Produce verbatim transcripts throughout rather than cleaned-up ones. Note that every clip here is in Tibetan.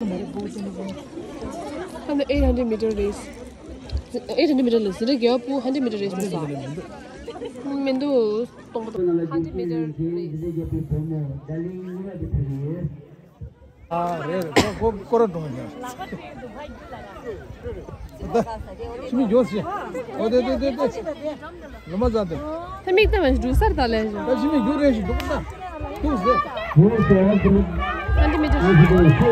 ཨ་ནི་eight hundred meter race. Eight hundred meter ལ་ཟིན་ར་རྒྱལ་པོ་hundred meter race མི་ཟ། མི་འདུག་སྟོང་པ་དང་hundred meter race. ཨ་རེད་རེད། ཁོ་ཁོ་ར་འགྲོ་ཡ། ད་ཕྱི་མི་འགྱོ་ཟེར། ཨོ་དེ་དེ་དེ་དེ། ལོ་མ་ཟ་དེ། ད་མིག་ལྟ་བ་འགྲོ་སར་ད་ལས་བཞིན། ད་ཕྱི་མི་འགྱོ་རེ་ཞིག་འགྲོ་ད། ཐུག་ཟེར། ཨན་ཏི་མི་ཏི། ཨན་ཏི་མི་ཏི། ཁོ་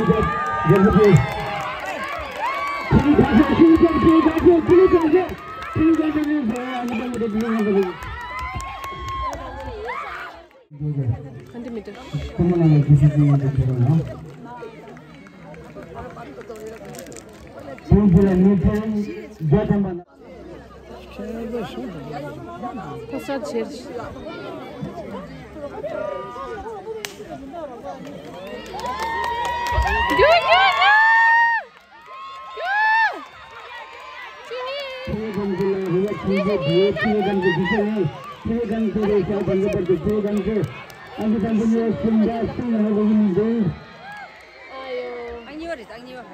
ས་ཆེར།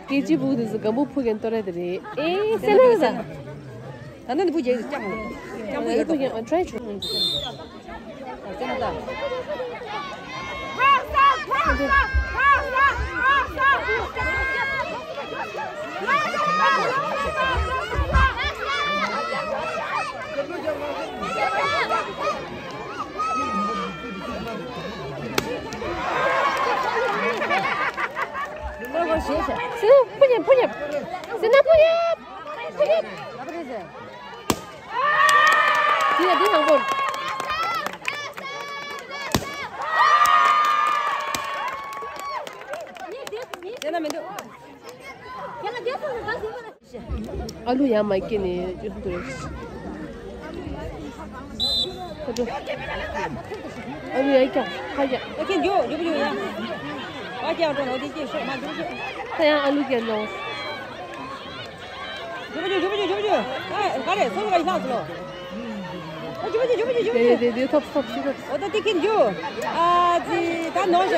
སྐད་ཅིག་བུ་དེ་ཚོ་སྒམ་པོ་ཕུ་གན་ཏོ་རེད་དེ་རེད། ཨེ་སེ་ལེ་ད། ད་ནི་བུ་རྒྱལ་ཀྱང་ཀྱང་བུ་ཡོད་ཀྱང་ཊ་རའི་བྱུང་། སེ་ན་ད། སེ་ན་སྤུ་ཉེ་སྤུ་ཉེ། སེ་ན་སྤུ་ཉེ་སྤུ་ཉེ། དེ་ཡ་དེ་དང་པོར། སེ་ན་མི་འདུག་ཨ་ལུ་ཡང་མ་སྐྱེས་ནས་ཡོད་འདུག་ཨ་ལུ་ཡང་སྐྱེས། ཁ་སྐྱེས། ཨ་ཁྱེད་འགྱོ་འགྱོ་འགྱོ་ཡ། ཨ་སྐྱེས་འགྲོ་ནོ་དེ་སྐྱེས་ཤོག་མ་འགྱོ་འགྱོ། ད་ཡང་ཨ་ལུ་སྐྱེས་ནོ། འགྱོ་འགྱོ་འགྱོ་འགྱོ་འགྱོ་འགྱོ། ཨ་ག་རེ་སོ་ག་ཡིན་ལ་སོ། ཨ་འགྱོ་འགྱོ་འགྱོ་འགྱོ་འགྱོ། དེ་དེ་དེ་ཐོབ་ཐོབ་ཤི་ཐོབ། འོ་ད་དེ་ཁྱེད་འགྱོ། ཨ་ཙི་ད་ནོ་ཤ།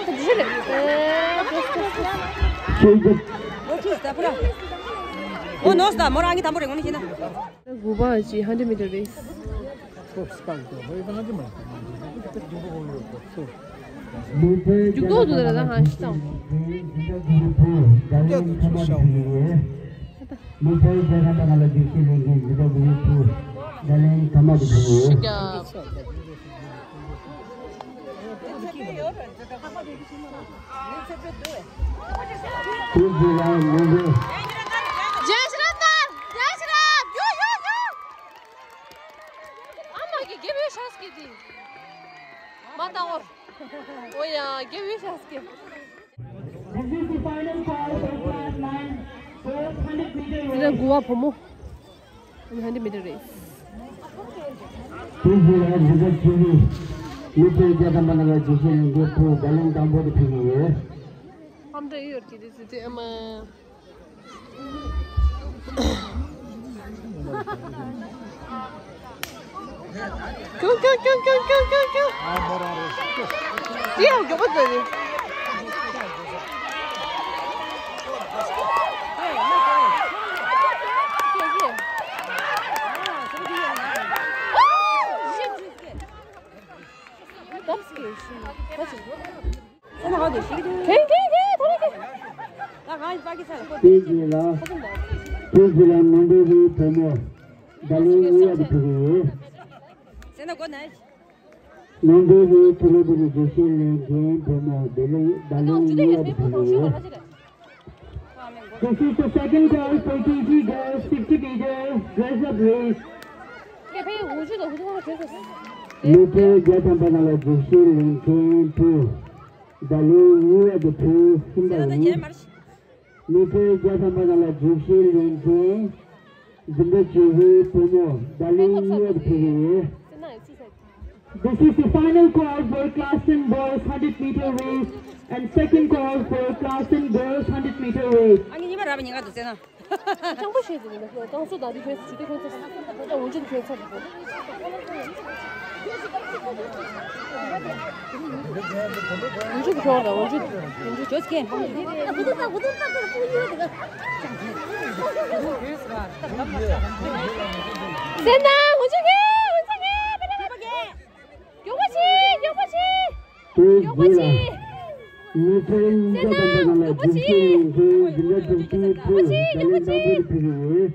དེ་ཤི་རེད། ཨེ་ཏོ་ཏོ་ཏོ། ལོ་ཁྲིས་ད་པུ་ར། ཨོ་ནོ་སྟ་མོ་རང་གི་དམ་པོ་རེད་ངོ་མི་ཤེས་ན། དགུ་པ་ཅི་hundred meter race། རྒྱུག་ཏོ་འདུག་ལ་ཧ་ཤི་ཙང་། ཤི་རྒྱབ། རྒྱལ་ཤི་རབ་དར། རྒྱལ་ཤི་རབ། ཡོ་ཡོ་ཡོ། ཨ་མ་གི་རྒྱལ་པོའི་ཤ་སྐྱེས་ཏེ། མ་བཏང་འོ། འོ་ཡ་རྒྱལ་པོའི་ཤ་སྐྱེས། This is the final call for class nine, four hundred meter race. དེ་ལ་དགུ་བ་བུ་མོ། Hundred meter race. དེ་རྗེས་ལ་འདི་ག་ཆེ་བའི་མི་ཚོས་རྒྱལ་དམ་པ་ལ་རྒྱལ་ཞེན་ལེན་མཁན་ཕུ་རྒྱ་གླིང་དང་པོ་དུ་ཕེབས་ཀྱི་ཡོད། ཨམ་ཏྲ་ཡོད་ཀྱི་དེ་ཚོ་དེ་ཨ་མ། ཀྱུ་ཀྱུ་ཀྱུ། དེ་ཡང་མགྱོགས་པོ་འདུག་ནི། དེ་རྗེས་ལ་དེ་རྗེས་ལ་ནོ་བྷེལ་བུའི་བུ་མོ་ཌ་ལིན་ཝུའུ་ཡ་དེ་ཕེབས་ཀྱི་ཡོད། ནོ་བྷེལ་བུའི་ཐོ་རེ་བུ་ནི་རྒྱལ་ཞེན་ལེན་མཁན་བུ་མོ་ཌ་ལིན་ཝུའུ་ཡ་དེ་ཕེབས་ཀྱི་ཡོད། This is the second call for K G girls fifty meter dress up race. མི་ཚོས་རྒྱལ་དམ་པ་ནང་ལ་རྒྱལ་ཞེན་ལེན་མཁན་བུ་ཌ་ལིན་ཝུའུ་ཡ་དེ་ཕེབས་ཕྱིན་པ་ཡིན། མི་ཚོས་རྒྱལ་དམ་པ་ནང་ལ་རྒྱལ་ཞེན་ལེན་མཁན་འཛིན་གྲྭ་བཅུ་པའི་བུ་མོ་ཌ་ལིན་ཝུའུ་ཡ་དེ་ཕེབས་ཀྱི་ཡོད། This is the final call for class ten boys hundred meter race and second call for class ten girls hundred meter race. ཨ་ནི་ཉི་མ་ར་བ་ཉི་ག་དུ་ཟེར་ན། ཅང་པོ་ཤེས་ཟིན་ནི་ཀང་སུ་དང་དེ་ཁྱོད་ཚོ་ཆུ་དེ་ཁྱོད་ཚོ་ད་འོན་ཅི་ཁྱོད་ཚོ་རེད། མགྱོགས་པོ་བྱེད། མགྱོགས་པོ་བྱེད། མགྱོགས་པོ་བྱེད། མི་ཚེ་གཉིས་ཀ་ཐམ་པ་ནང་ལ་རྒྱུན་ཤེས་ལས་འགུལ་འཛིན་གྲྭ་དྲུག་པའི་ཕྲུ་གུ་བརྡ་ལན་དང་པོ་དེ་ཕུལ་གྱི་ཡོད།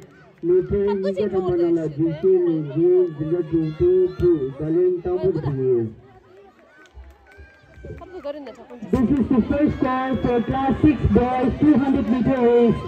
མི་ཚེ་གཉིས་ཀ་ཐམ་པ་ནང་ལ་རྒྱུན་ཤེས་ལས་འགུལ་འཛིན་གྲྭ་དྲུག་པའི་ཕྲུ་གུ་བརྡ་ལན་དང་པོ་དེ་ཕུལ་གྱི་ཡོད། This is the first call for class six boys two hundred meter race.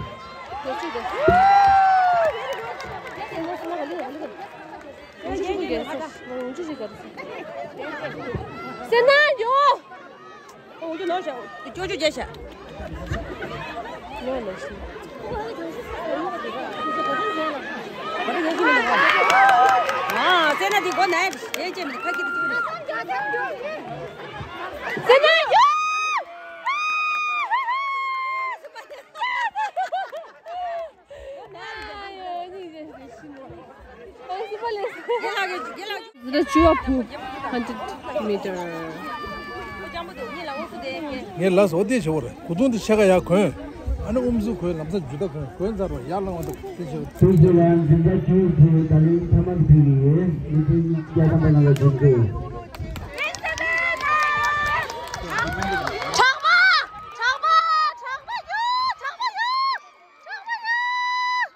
འཛིན་གྲྭ་བཅུ་པ་ཕྲུ་གུ་hundred meter. ངས་ལགས་སོ་དེ་བྱེད་པ་རེད། གོས་ཐུང་དེ་ཕྱེད་ཀ་ཡར་གོན། ཨ་ནི་ཨུམ་སུ་གོན། ལམ་སང་འཇུ་ད་གོན། གོན་ཚར་བ་ཡར་ལངས་པ་དང་དེ་བྱེད་པ། ཐུགས་རྗེ་ལ། འཛིན་གྲྭ་བཅུ་པའི་བརྡ་ལན་ཐ་མ་དེ་ཕུལ་གྱི་ཡོད། མི་ཚེ་གཉིས་ཀ་ཐམ་པ་ནང་ལ་འཛིན་གྲྭ། གྲགས་པ། གྲགས་པ། གྲགས་པ་ཡོད། གྲགས་པ་ཡོད། གྲགས་པ་ཡོད།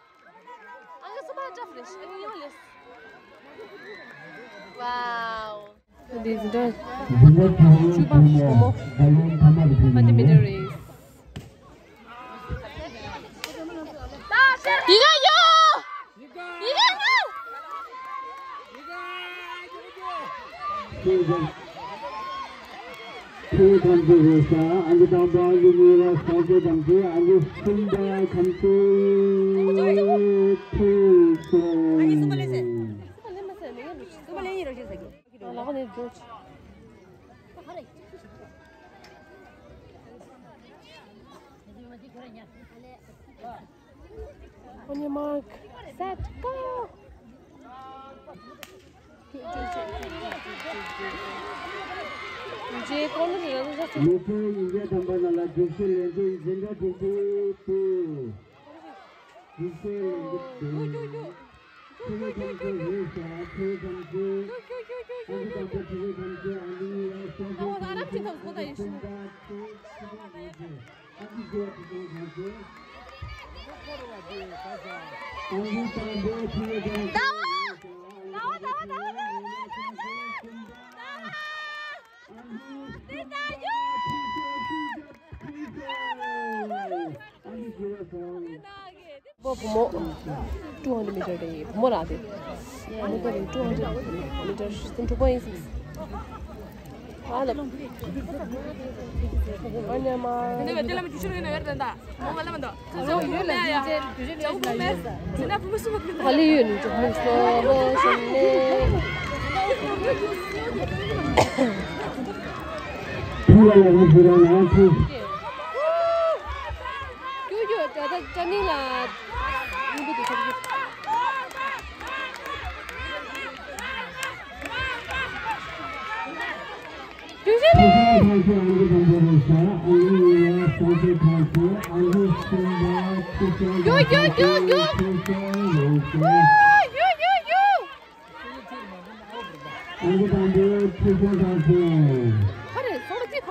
ཨ་ནི་སུ་མ་འདྲ་ཕུ་རེ་ཤི་ཨ་ནི་ཡོང་ལེ། Wow. འདི་འཛིན་གྲྭ་བཅུ་པ་བུ་མོ་ཧན་ཏི་མི་ཊར་རེས། ཡི་ག་ཡོ། ཡི་ག་ཡོ། ཁྱེད་ཐམས་ཅད་རེས་གཟའ། ཨང་ཀི་དང་པོ། ཨང་ཀི་གཉིས་པ། སོག་ཅོ་དང་བཅས། ཨང་ཀི་གསུམ་པ་ཐམས་ཅད་ཐུགས་སོ། On your mark, set, go! རྗེས་གོང་དུ་རེ་རེ་རེ། མི་ཚེ་ཉིས་བརྒྱ་ཐམ་པ་ནང་ལ་རྒྱུགས་ཤིང་ལེན་མཁན་འཛིན་གྲྭ་དྲུག་པའི་ཕྲུ་གུ། རྒྱུགས་ཤིང་ལེན་མཁན་དེ། ཕྲུ་གུ་ཐམས་ཅད་རེས་གཟའ། ཕྲུ་གུ་ཐམས་ཅད། ཨང་ཀི་དང་པོ་ཕྲུ་གུ་ཐམས་ཅད། ཨང་ཀི་གཉིས་པ། སོག་ཅོ་ཐམས་ཅད། ཨང་ཀི་གསུམ་པ། ཨང་ཀི་བཞི་པ་ཐམས་ཅད། ཨང་ཀི་བརྒྱད་པ་ཐམས་ཅད། ཨང་ཀི་དང་པོ་ཕྲུ་གུ་ཐམས་ཅད། ཨང་ཀི་བཞི་པ་ཐམས་ཅད། བུ་མོ་two hundred meter རེད། བུ་མོ་རང་རེད། བུ་མོ་ད་རེད། two hundred meter སུམ་དྲུག་པ་ཡིན། ཨ་ལ། ཨ་ཉ་མ། ཧ་ལས་ཡོད་ནི་ཅོག་མོ་སོ་བོ་ཞིག་ནས། ཐུགས་ལ་ཡག་པོ་ཞིག་རང་ལ་ཐུགས། ཀྱུ་ཀྱུ་ད་ལྟ་ཀྲ་ནི་ལ་མི་འདུག་དེ་ཁྱེད་ཀྱི། ཐུགས་རྗེ་ཆེ། ཨང་ཀི་དང་པོ་རེས་གཟའ། ཨང་ཀི་གཉིས་པ་སོག་ཅོ་ཐམས་ཅད། ཨང་ཀི་གསུམ་པ་ཁྲི་སྲོང་ཐམས་ཅད། ཁྲི་སྲོང་རེས་གཟའ། ཨང་ཀི་དང་པོ་ཁྲི་སྲོང་ཐམས་ཅད།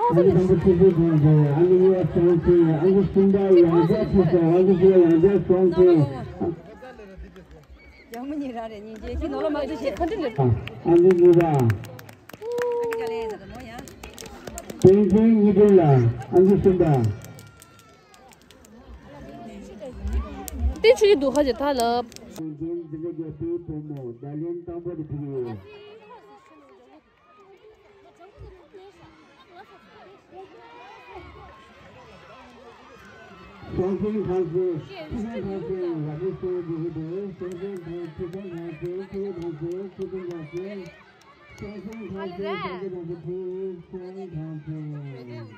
ཨང་ཀི་དང་པོ་ཁྲི་སྲོང་ཐམས་ཅད། ཨང་ཀི་གཉིས་པ་སྲོང་བཙན། ཨང་ཀི་གསུམ་པ་ཡང་བསྐྱར་ཁྲི་སྲོང་། ཨང་ཀི་བཞི་པ་ཡང་བསྐྱར་སྲོང་བཙན། ཡང་མི་ཉེ་རང་རེད། སྙིང་རྗེ་ཅི་ནོར་ལ་མ་འདུ་ཤེས་ཁ་འདྲི་ལེར། ཨང་ཀི་གཉིས་པ། བསྟན་འཛིན་གཉིས་སྒྲིལ་ལགས། ཨང་ཀི་གསུམ་པ། བསྟན་ཆོས་ཀྱི་འདུག་ཁ་ཅིག་ཐ་ལབ། བསྟན་འཛིན་འཛིན་གྲྭ་བརྒྱད་པའི་བུ་མོ་བརྡ་ལན་དང་པོ་དེ་ཕུལ་གྱི་ཡོད། སྲོག་ཤིང་ཁང་ཚན། ཁྲི་སྲོང་ཁང་ཚན། ར་ཁའི་སྲོག་འདི་གི་དེ། སྲོག་ཤིང་ཁང་། ཁྲི་སྲོང་ཁང་ཚན། ཁྲི་ཁང་ཁང་ཚན། ཁྲི་སྲོང་ཁང་ཚན། སྲོག་ཤིང་ཁང་ཚན། ར་ཁའི་ཁང་ཚན། ཁྲི་སྲོང་ཁང་ཚན།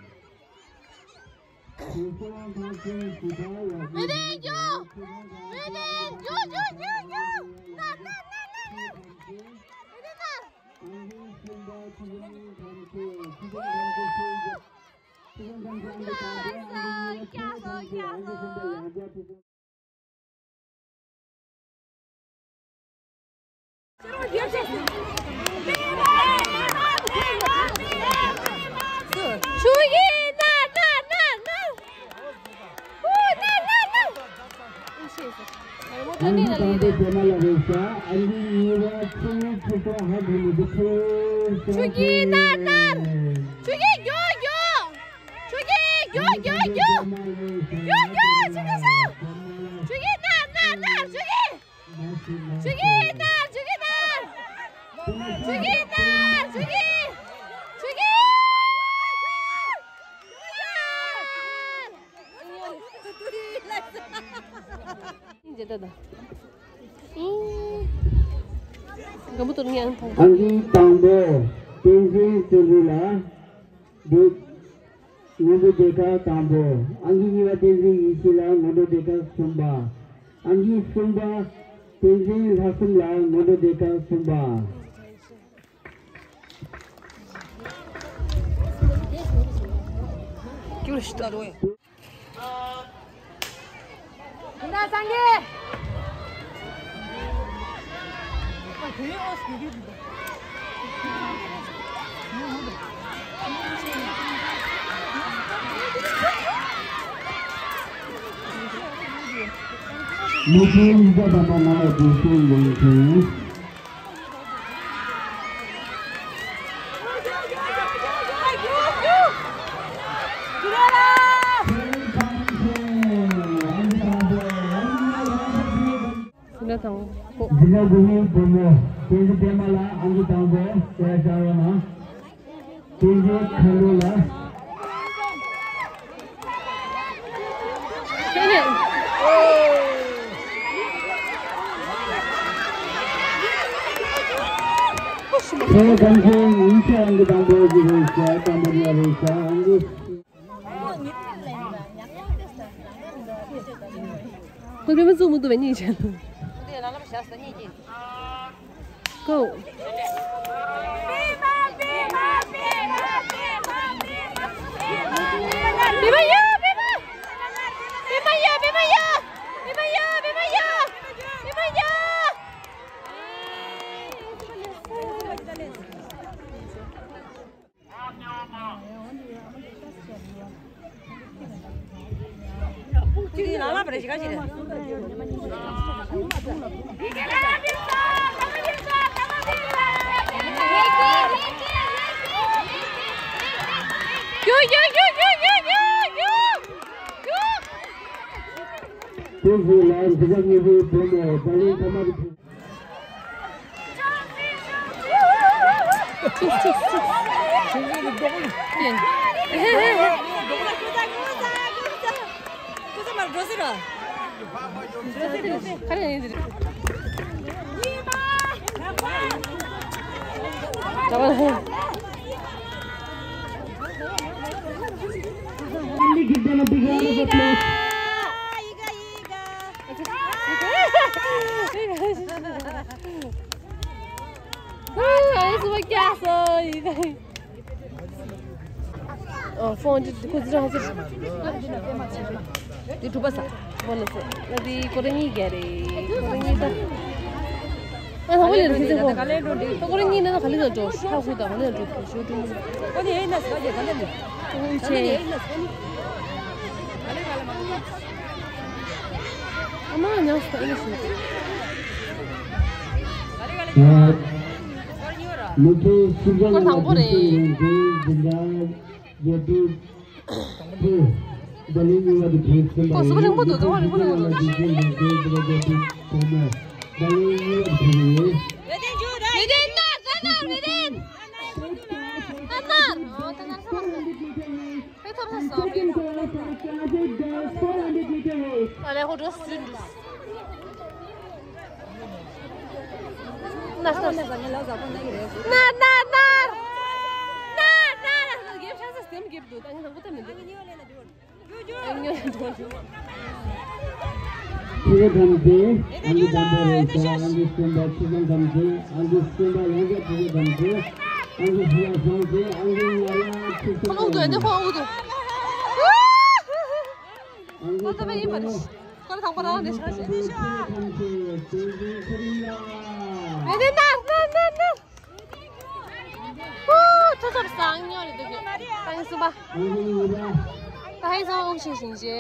ཁྲི་སྲོང་ཁང་ཚན་ཞེས་བྱ་བ་ཡང་མི་བདེན་རྒྱུ། མི་བདེན་རྒྱུ་རྒྱུ་རྒྱུ་རྒྱུ། ན་ན་ན་ན་ན། མི་བདེན་ན། ཨང་ཀི་དང་པོ་པད་མ་ལགས་རེད་ཤག་ཨང་ཀི་གཉིས་པ་ཆུ་ཡི་ཆུ་ཚོད་ཧ་གོ་མི་འདུག་ཆུ་ཡི་ཆུ་ཡི་ནར་ནར། ཆུ་ཡི་མགྱོགས་མགྱོགས། ཆུ་ཡི་མགྱོགས་མགྱོགས་མགྱོགས། མགྱོགས་མགྱོགས་ཆུ་ཡི་ས། ཆུ་ཡི་ནར་ནར་ནར་ཆུ་ཡི། ཆུ་ཡི་ནར་ཆུ་ཡི་ནར། ཆུ་ཡི་ནར་ཆུ་ཡི། ཆུ་ཡི། ཨིན་ཇེ་ད་ད། ཨིན། ག་མོ་ཏོར་ངའང་ཐོང་། ཨང་ཀི་དང་པོ་བསྟན་འཛིན་བརྩོན་འགྲུས་ལགས་སྔོན་འགྲོ་སྡེ་ཁག་དང་པོ། ཨང་ཀི་གཉིས་པ་བསྟན་འཛིན་ཡེ་ཤེས་ལགས་སྔོན་འགྲོ་སྡེ་ཁག་གསུམ་པ། ཨང་ཀི་གསུམ་པ་བསྟན་འཛིན་ལྷག་བསམ་ལགས་སྔོན་འགྲོ་སྡེ་ཁག་གསུམ་པ། མི་ཚེའི་ཡིག་ཆ་དང་པོ་ང་ལ་བསྡུས་ཤིང་ལེན་མཁན། འཛིན་གྲྭ་དང་པོ། འཛིན་གྲྭ་དགུ་པའི་བུ་མོ་བསྟན་འཛིན་པད་མ་ལགས་ཨང་ཀི་དང་པོ་བྱས་བཞག་ཡོད་ན། བསྟན་འཛིན་མཁའ་འགྲོ་ལགས། ཁྱེད་གང་ཚེ་ཡིན་ཚེ་ཨང་ཀི་དང་པོ་ཞིག་རེད་ཤག་དང་པོ་ཡ་རེད་ཤག་ཨང་ཀི། ཁོ་པད་མ་བཙུགས་མི་འདུག་པས་གཉིས་བྱས། ཁོ་དེ་ལ་ལམ་བཞག་ས་གཉིས་ཀྱིས། Go. དེ་བཞིན་ལ་འཛིན་གྲྭ་གཉིས་པའི་བུ་མོ་ཟླ་ལིང་ཐ་མ་གི། Can we give them a big round of applause? ཨ་ཨ་སུ་བ་ཀྱ་སོ་ཡི་ག་ཨ་ཕོན་ཏི་ཁོ་ཙི་རང་ཙི་དེ་གྲུབ་པ་ས་བོ་ལ་སོ་ལ་དེ་ཀོ་ར་གཉིས་རྒྱ་རེད། ཀོ་ར་གཉིས་ད། ཨ་ད་བོ་ལ་རེད་ཁི་ཙི་ཧོ། ད་ཀོ་ར་གཉིས་ན་ད་ག་ལི་ད་འགྲོ་ཧ་ཧུ་ད་ག་ལི་ད་འགྲོ་ཞོ་ཏུ་མུ། ཨ་མ་ཉག་སི་ད་ཨ་ནི་ཞོ་ཏུ། ལོ་ཁའི་སྲིད་འཛིན་ཁོ་དང་པོ་རེད། འཛིན་གྲྭ་བརྒྱད་པའི་བུ་ཟླ་ལིང་གཉིས་པ་དེ་བུ་གསུམ་པ་ཁོ་གཟུགས་པོ་རིང་པོ་འདུག་ད་བ་རིང་པོ་འདུག་འཛིན་གྲྭ་བརྒྱད་པའི་བུ་མོ་ཟླ་ལིང་གཉིས་པ་དེ་བུ་རེད། བེ་དེ་ན་ད་ན་བེ་དེ་ན་ད་ན་ཨོ་ད་ན་ས་མ་ས་བེ་ཐོབ་ས་སོ་བེ་ཐོབ་ས་ཨ་ལེ་ཧོ་འགྲོ་སུ་འགྲོ། ནར་ནར་ནར། ནར་ནར་ནར། ནར་ནར་ནར། རྒྱབ་ཤ་ཚ་སེམས་རྒྱབ་འདུག་ད་ངས་དང་པོ་ད་མི་འདུག་ཨ་ཉོ་ཡ་འགྲོ་འགྲོ། ཁྱེད་རང་ཚོ་ཨང་ཀི་དང་པོ་རེད་ཤག་ཨང་ཀི་གསུམ་པ་ཁྱེད་རང་ཚོ། ཨང་ཀི་གསུམ་པ་ཡང་བསྐྱར་ཁྱེད་རང་ཚོ། ཨང་ཀི་བཞི་ལ་སོང་སྟེ་ཨང་ཀི་ལྔ་ལ་ཁྱེད་རང་ཚོ། ཁོ་ལོག་འདུག་འདི་ཁོ་ལོག་འདུག་ཨང་ཀི་ཁོ་ཚོ་བས་ཡིན་པ་རེད། ཁོ་ལ་དང་པོ་རང་རེད་ཤག་མེད་དེ་ན་ན་ན་ན། ཧུ། ཐོ་ཐོ་སང་ཉོ་རེད་འདུག་ད་ཧིན་སུ་པ། ད་ཧིན་སུ་པ་ཨུ་ཤེ་ཤིང་ཤེ།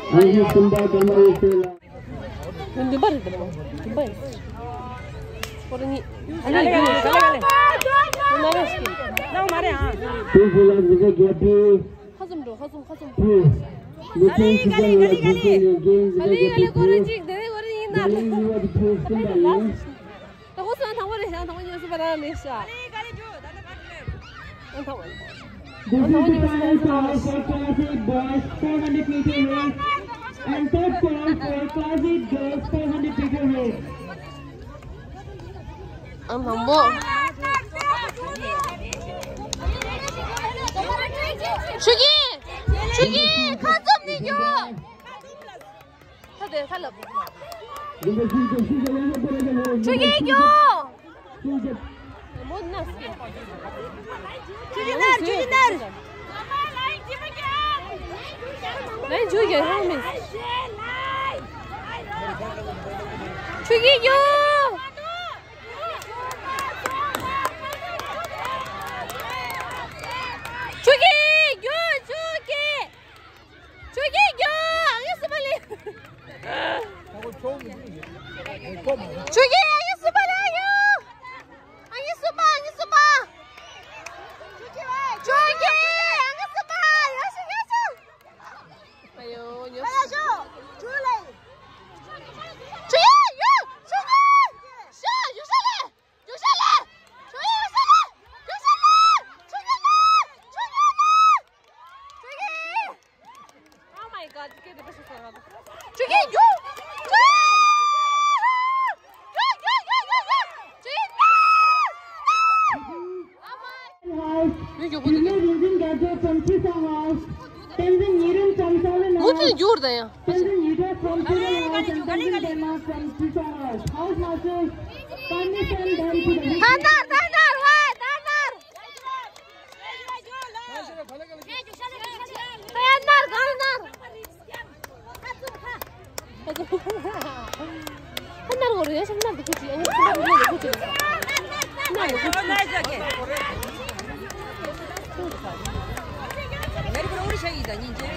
ཨུ་ཤེ་སུམ་པ་ཀ་མ་ཡོད་ཤེ་ལ། འདུན་པ་རེད་འདུག་འདུན་པ་ཡིན། སྐོར་གཉིས། ཨ་ལེ་ཡོད་ཤེ་ལ། འདུན་པ་རེད་ཤེ། ནང་མ་རེད་ཨ། དེ་ཤེ་ལ་འདི་ག་རྒྱབ་དེ། ཁ་ཙུམ་འགྲོ་ཁ་ཙུམ་ཁ་ཙུམ། ཨ་ལེ་ཡི་ག་ལེ་ག་ལེ་ག་ལེ། ཨ་ལེ་ཡི་ག་ལེ་སྐོར་ར་གཅིག་དེ་ནས་སྐོར་ར་ཡིན་ན། ད་ཁོ་སང་དང་པོ་རེད་ཤག་དང་པོ་ཉོས་སུ་པ་ར་ལེ་ཤག་ཨ་དང་པོ་ཉོས་སུ་པ་ར་ལེ་ཤག Class eight boys four hundred meter race and third call for class eight girls four hundred meter race. ཨང་དང་པོ། ཆུ་སྐྱིད། ཆུ་སྐྱིད་ཁ་ཙུམ་ནས་རྒྱོབ། ད་དེ་ཁ་ལབ། ཆུ་སྐྱིད་རྒྱོབ། མོ་ན་སྐྱིད། ཆུ་སྐྱིད་ནར། ཆུ་སྐྱིད་ནར། ལན་ཆུ་སྐྱིད་ཧང་མི། ཆུ་སྐྱིད་རྒྱོབ། ཆུ་སྐྱིད་རྒྱོབ། ཆུ་སྐྱིད། ཆུ་སྐྱིད་རྒྱོབ། ཨ་ངའི་སུ་པ་ལེ། ཆུ་སྐྱིད་ཨ་ངའི་སུ་པ་ལེ་རྒྱོབ། ཨ་ངའི་སུ་པ། ཨ་ངའི་སུ་པ། ཆུ་སྐྱིད་ཨ་ངའི་སུ་པ། ཡོ་ཤི་ཡོ་ཤི། ཨ་ཡོ་ཉོ། ཨ་ཡོ་ཤོ། ཆུ་ལེ། ཆུ་ཡོ་ཡོ་ཆུ་ཡོ། ཤ་ཡོ་ཤ་ལེ། ཡོ་ཤ་ལེ། ཆུ་ཡོ་ཡོ་ཤ་ལེ། ཡོ་ཤ་ལེ། ཆུ་ཡོ་ལེ། ཆུ་ཡོ་ལེ། ཆུ་ཡོ་ལེ། Oh my God, get the best of all. ཆུ་ཡོ་ཡོ། ཆུ་ཡོ་ཡོ། ཆུ་ཡོ་ཡོ། ཆུ་ཡོ་ཡོ། ཆུ་ཡོ་ཡོ། House, Junior Region Graduate from Chisang House, Tenzin Nyirin from Solin House, Tenzin Yudra from Chisang House, and Tenzin Dema from Chisang House. House Master, kindly send them to the Tandar, Tandar, why? Tandar! Tandar, Tandar! ཁོ་ནར་གོ་རེ་ཡ་ཤམ་ནར་དུ་ཁུ་ཅི། ཨ་ནི་ཁོ་ནར་གོ་རེ་ཁུ་ཅི། ནར་གོ་ཁུ་ཅི།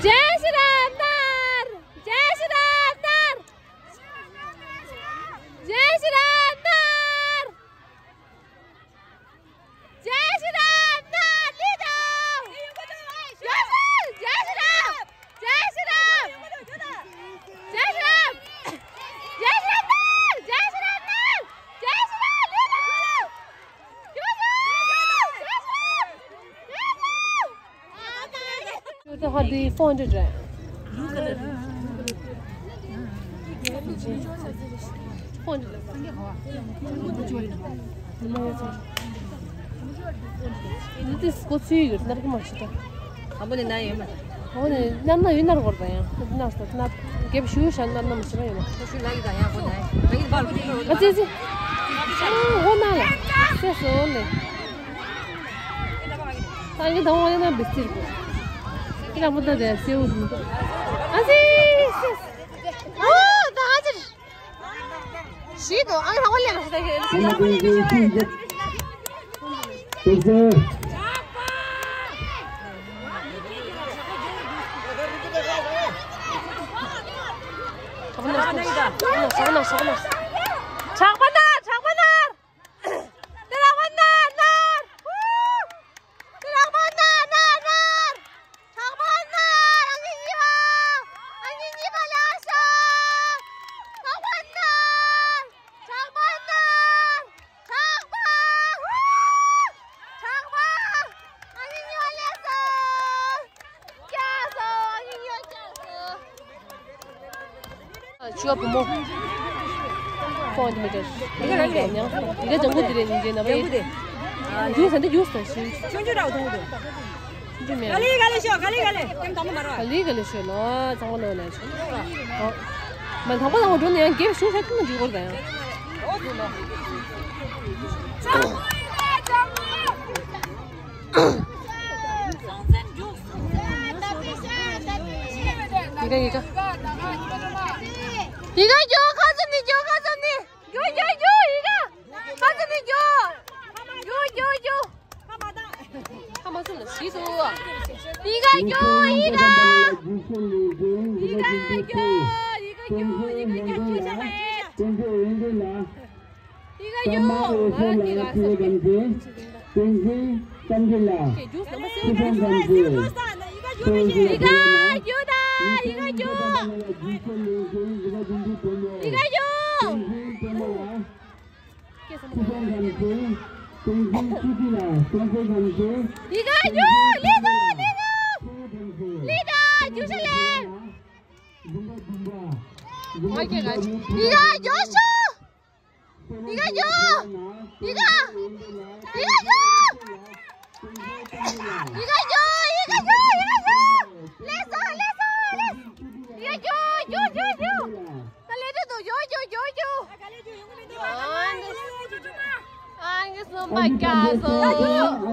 ཇེ་ཤི་ར་ནར། ཇེ་ཤི་ར་ནར། ཇེ་ཤི་ར་ནར། ཇེ་ཤི་ར་ནར། ལི་དང་། ཇེ་ཤི་ར། ཇེ་ཤི་ར། ཇེ་ཤི་ར། ཇེ་ཤི་ར་ནར། ཇེ་ཤི་ར་ནར། ཇེ་ཤི་ར། ལི་དང་། ཇེ་ཤི་ར། ཇེ་ཤི་ར། ལི་དང་། ད་ཧ་དེ་ཕོན་ཏི་རེད། ཕོན་ཏི་རེད། འདི་དེ་སྐོ་ཚུལ་ཡོད་ནར་གི་མ་ཤི་ད། ཨ་མོ་ནི་ན་ཡོད་མ། ཨ་མོ་ནི་ན་ན་ཡོད་ནར་གོར་ད་ཡང་ན་ས་ན་རྒྱབ་ཞུ་ཤ་ན་ན་མ་ཤི་ན་ཡོད་ན། ཤུ་ལ་ཡི་ད་ཡང་གོ་ད་ཡང་ང་ཙི་ཙི། ཨོ་ན་ལ་སེ་སོ་ལེ། ད་ངས་དང་པོ་ཡང་ན་བི་སྟིར་གོ། ཁྱེད་རང་པོ་ད་དེ་སེའུ་ཟིན་གོ། ཨ་ཙི་ཙི། ཨོ་ད་ཨ་ཙི། ཞིག་གོ་ཨང་དང་པོ་ལེན་ལ་ཧོ་ད་ཁྱེད་རང་པོ་ད་དེ་སེའུ་ཟིན་གོ། ཕྱག་པ་ནར། ཕྱག་པ་ནར། ཕྱག་པ་ནར། ཕྱག་པ་ནར། ཕྱག་པ་ནར། ཕྱག་པ་ནར། ཧུ། ཕྱག་པ་ནར་ནར་ནར། ཕྱག་པ་ནར། ཨ་ནི་གཉིས་པ། ཨ་ནི་གཉིས་པ་ལ་ཤོག་ཕྱག་པ་ནར། ཕྱག་པ་ནར། ཕྱག་པ། ཧུ། ཕྱག་པ། ཨ་ནི་གཉིས་པ་ལ་ཤོག་ཆུ་བ་བུ་མོ། ཕོན་ཏི་མི་ཏར། ཡི་གེ་ལ་ལས། ཡི་གེ་ལྗང་ཁུ་དེ་རེད་ཉིན་རྗེས་ན་བའི། ལྗང་ཁུ་དེ། རྒྱུགས་ཟེར་འདི་རྒྱུགས་ཟེར་ཞིང་། ཆུང་ཆུང་འདྲ་བོ་མཐོང་གི་འདུག་འདི་མེད། ག་ལེ་ག་ལེ་ཤོག་ག་ལེ་ག་ལེ། ག་ལེ་ག་ལེ་ཤོག་ལོ། གཙང་མ་ལོ་ལ་ཤོག་ཨོ། མ་དང་པོ་དང་པོ་འགྲོ་ནས་ཡང་རྒྱབ་ཤུགས་ཤ་ཐུང་འཇུག་གོ་ད་ཡང་། ཡི་ག་ཡི་ག་ཡི་ག་རྒྱོ་ཁ་ཙམ་ནི་རྒྱོ་ཁ་ཙམ་ནི། རྒྱོ་རྒྱོ་རྒྱོ་ཡི་ག་ཁ་ཙམ་ནི་རྒྱོ། རྒྱོ་རྒྱོ་རྒྱོ། ཁ་མ་ཚུམ་ལ་ཞིག་ཏུ། ཡི་ག་རྒྱོ་ཡི་ག་ཡི་ག་རྒྱོ་ཡི་ག་རྒྱོ་ཤ་ལ། ཡི་ག་རྒྱོ་ང་རང་གི་ག་ས། ཏིང་ཧྲིང་རྟ་མགྲིན་ལ། ཁུ་སང་དམ་ཚེ། ཏིང་ཧྲིང་ཡི་ག་རྒྱུ་དང་ཡི་ག་རྒྱུ། ཡི་ག་རྒྱུ། ཏིང་ཧྲིང་རྟ་མགྲིན་ལ། ཏིང་ཧྲིང་ཆུ་ཏི་ལ། ཏིང་ཧྲིང་ཆུ་ཏི་ལ། ཏིང་ཧྲིང་དམ་ཚེ། ཡི་ག་རྒྱུ། ལི་ཏོ་ལི་ཏོ། ལི་ཏོ་རྒྱུ་ཤ་ལེ། ང་གི་ག་ཡི་ག་རྒྱུ་ཤོ། ཡི་ག་རྒྱུ། ཡི་ག་ཡི་ག་རྒྱུ། ཡི་ག་རྒྱུ། ཡི་ག་རྒྱུ། ཡི་ག་རྒྱུ། ལེགས་སོ་ལེགས་སོ་ལེགས། ཡི་ག་རྒྱུ་རྒྱུ་རྒྱུ་རྒྱུ། ད་ལེགས་འགྲོ་འདུག་རྒྱུ་རྒྱུ་རྒྱུ་རྒྱུ། ཨང་གི་སུམ་པ་བཀྱག་སོང་།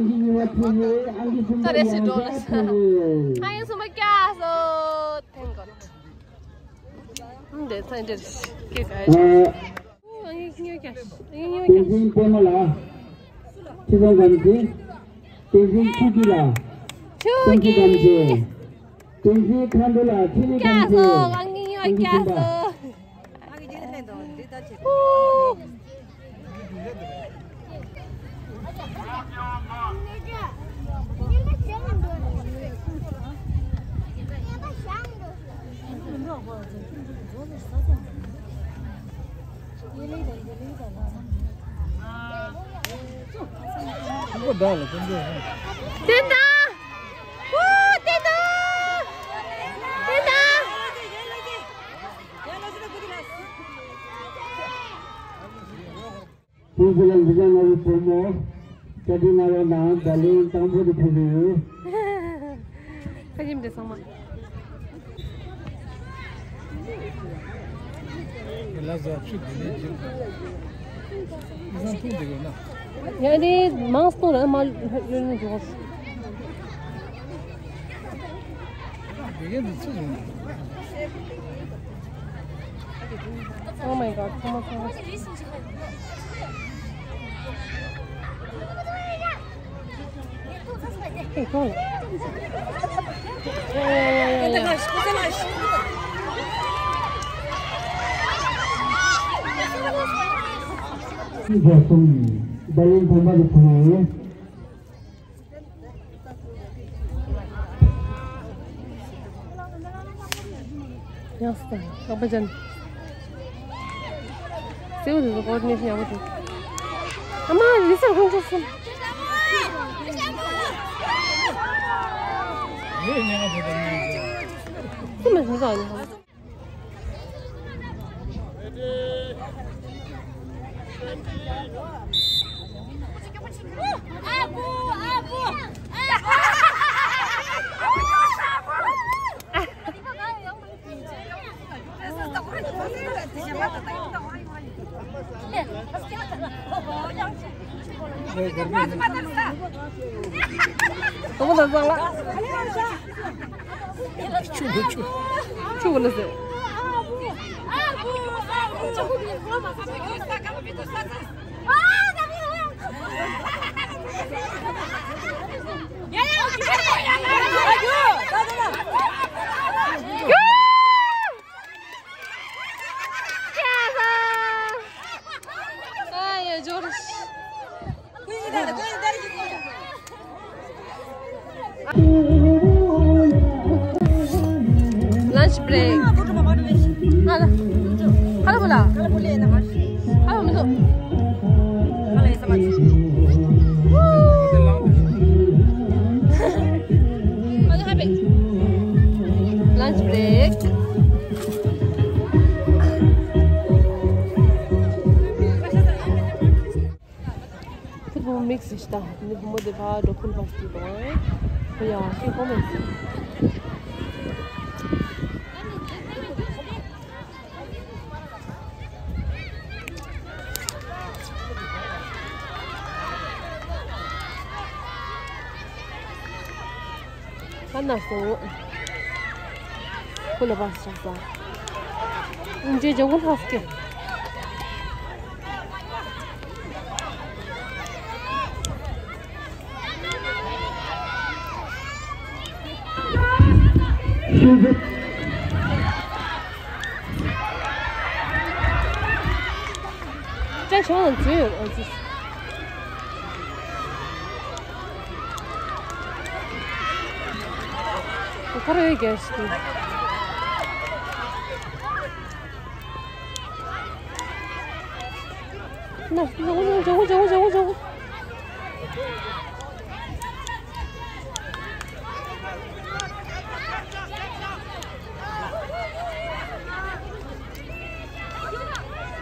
ད་རེ་སི་འགྲོ་ལ་ས། ཨང་གི་སུམ་པ་བཀྱག་སོང་། ཐེང་གོ། འདི་ཚན་འདིར་སྐད་ག་ཡོད། ཨ། ཨ་ཡིག་ཉོ་རྒྱ། ཨ་ཡིག་ཉོ་རྒྱ། ཏིང་ཧྲིང་པད་མ་ལ། ཁྲི་སྲོང་རྒྱ་མཚོ། ཏིང་ཧྲིང་ཆུ་སྐྱིད་ལ། ཆུ་སྐྱིད། ཏིང་ཧྲིང་མཁའ་འགྲོ་ལ། ཁྲི་ལི་རྒྱ་མཚོ། ཨ་ཡིག་ཉོ་རྒྱ་སོ། ཨ་ཡིག་ཉོ་རྒྱ་སོ། ཏིང་ཧྲིང་ལ་འདི་ག་ང་རའི་བུ་མོ། བཀའ་དྲིན་གནང་རོགས་གནང་། བརྡ་ལན་དང་པོ་དེ་ཕུལ་གྱི་ཡོད། ཁ་ཉིམ་དེ་ཚང་མ། ལ་ཟ་ཆུ་དེ་ནས་བྱེད་དགོས། ཨི་ཟང་ཐུང་དེ་གོ་ན། ཡ་དེ་མང་སྟོང་ལ་མ་ཡོད་ནི་འགྲོ། དེ་གའི་འདི་ཚོ་བཟུང་། Oh my god, ཚང་མ་ཚང་མ། ཧེ་ཁོང་། ཡ་ཡ་ཡ་ཡ། བརྡ་ལན་དང་པོ་དེ་ཕུལ་ཡོད། ཡང་སྟོན་ལག་པ་ཅན། སེའུ་དེ་ཚོ་ཀོ་ཨོར་ཌི་ནེ་ཤན་ཡག་པོ་འདུག་ཨ་མ་ལི་སར་ཁོང་ཚོ་སུ། སུ་མ་ཟིན་ཙང་ནི། Lunch break. ཧ་ལ། ཧ་ལ་བུ་ལ། ཧ་ལ་མི་འདུག་ཧ་ལ་ཡིན་ས་མ་ཚོ། ཧ་ལ་ཧ་པེ། Lunch break. ཕུ་ཐུང་མིག་སི་ཤི་ད་ནི་བུ་མོ་དེ་ཕ་འགྲོ་ཁུལ་བ་ཞིག་དང་། ཡ། ཁྱོད་ཁོ་མེད། ཁ་ན་སོང་། ཁོ་ལ་བ་ཤ་ཟ། ཨུམ་ཅེ་ཇོ་གུ་ལྷག་སྐྱེ། ཅ་ཆང་ལ་འཛུལ་ཡོད་ཨ་ཙི། ཁོ་རེ་རྒྱལ་སྲིད། ན་ཇོ་གུ་ཇོ་གུ་ཇོ་གུ་ཇོ་གུ།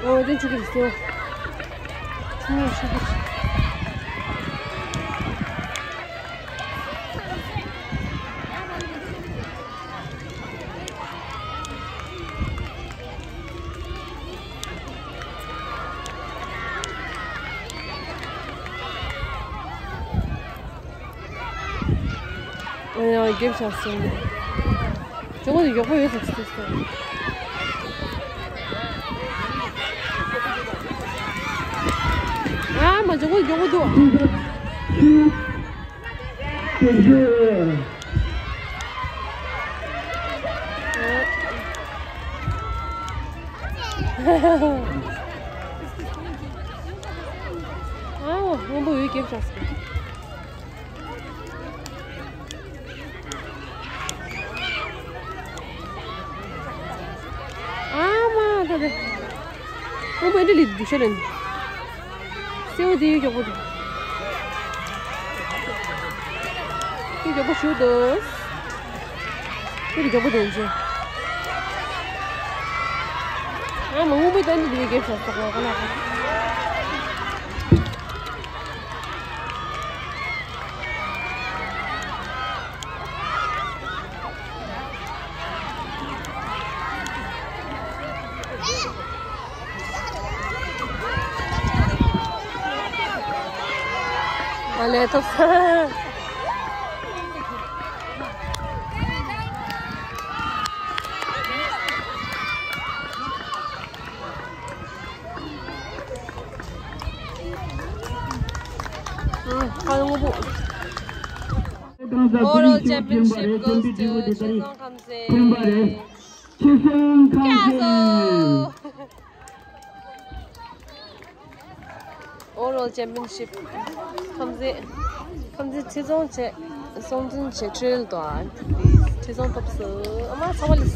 ཨོ་དེ་ཆུ་གི་སོ། ཆུ་ཆུ་གི། ཨོ་ཡ་རྒྱབ་ཆགས་སོང་། ཇོ་གུ་དེ་མགྱོགས་པོ་ཡོད་ཟེར་ཅི་ཟེར། ཨ་མ་ཇོ་གུ་མགྱོགས་པོ་འདུག་ཨ་མ་སྔོན་པོ་ཡོད་རྒྱབ་ཆགས་སོང་། ཨ་མ་ད་ད། ཁོང་པོ་འདི་ལི་འདུག་ཤ་ལན། སེའུ་དེ་ཡོད་མགྱོགས་པོ་འདུག་དེ་མགྱོགས་པོ་ཞུ་འདུག་དེ་མགྱོགས་པོ་འདུག་ཅེ། ཨ་མ་ཁོང་པོ་ད་འདི་འདི་རྒྱབ་ཆགས་སོང་ང་ཁ་ལག་ཨ་ལས་ཐོབ་ས། ཨ་ཁ་ལོ་ངོ་པོ། Overall championship goes to ཆོས་རྫོང་ཁམས་ཚན། ཆོས་རྫོང་ཁམས་ཚན། Overall championship ཁམས་ཚན། ཁམས་ཚན་ཆོས་རྫོང་བྱས། སྲོང་བཙན་བྱས་ཁྲིལ་དང་ཁྲི་སྲོང་ཐོབ་སོ། ཨ་མ་ཚ་བ་ལི།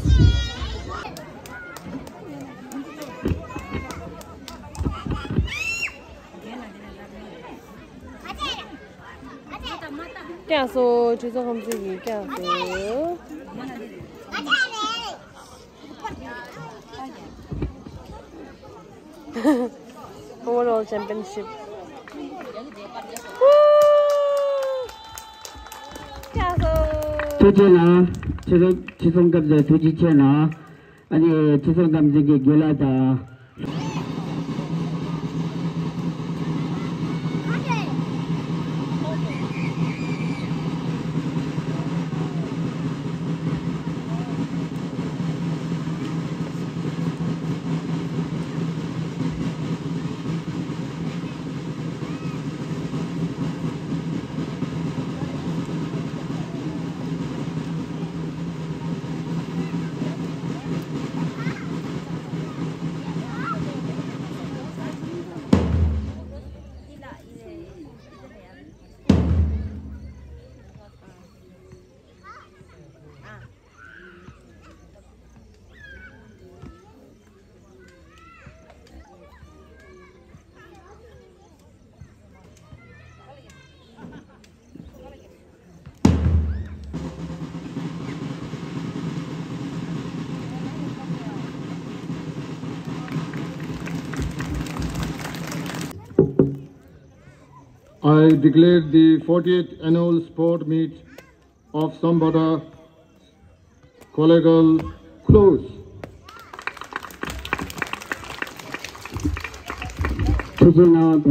ཀྱང་སོ་ཁྲི་སྲོང་ཁམས་ཚན་གྱི་ཀྱང་སོ། Overall championship. ཀྱང་སོ། ཐུགས་རྗེ་གནང་། ཁྲི་སྲོང་ཁྲི་སྲོང་སྐབས་སུ་ཐུགས་རྗེ་ཆེ་གནང་། ཨ་ནི་ཁྲི་སྲོང་ཁམས་ཚན་གྱི་རྒན་ལགས་དང་། I declare the fortieth annual sport meet of Sambada Kollegial Close. ཆུ་ཚོད་ལྔ་པ།